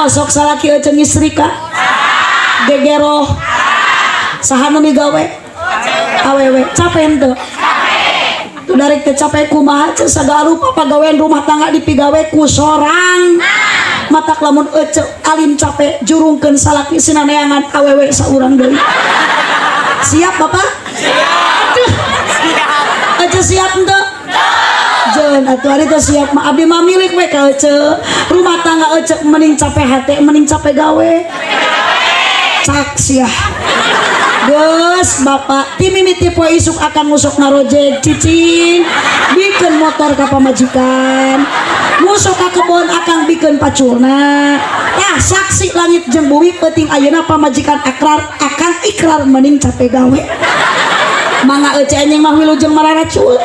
Sok salaki ece ngistrika gegeroh, saha nu migawe? Awewe. Capek henteu? Tuh, darek teu capek kumaha ce, sagala rupa pagawean rumah tangga dipigawe ku sorang. Matak lamun ece alim capek, jurungkeun salaki sina neangan awewe saurang deui. Siap, Bapak? Siap. Ece siap henteu? Jeun atuh, ari teu siap mah abdi mah milik we ka ece. Rumah tangga ece mending capek hate, mending capek gawe? Cak sia. Geus, Bapak, ti mimiti poe isuk akan ngusok ngarojek, cicing bikeun motor ka pamajikan, ngusok ka kebon, akang bikeun paculna. Tah, saksi langit jeung bumi, penting ayeuna pamajikan akrar, akang ikrar mending capek gawe. Mangga ece, anjing mah wilujeng mararacul.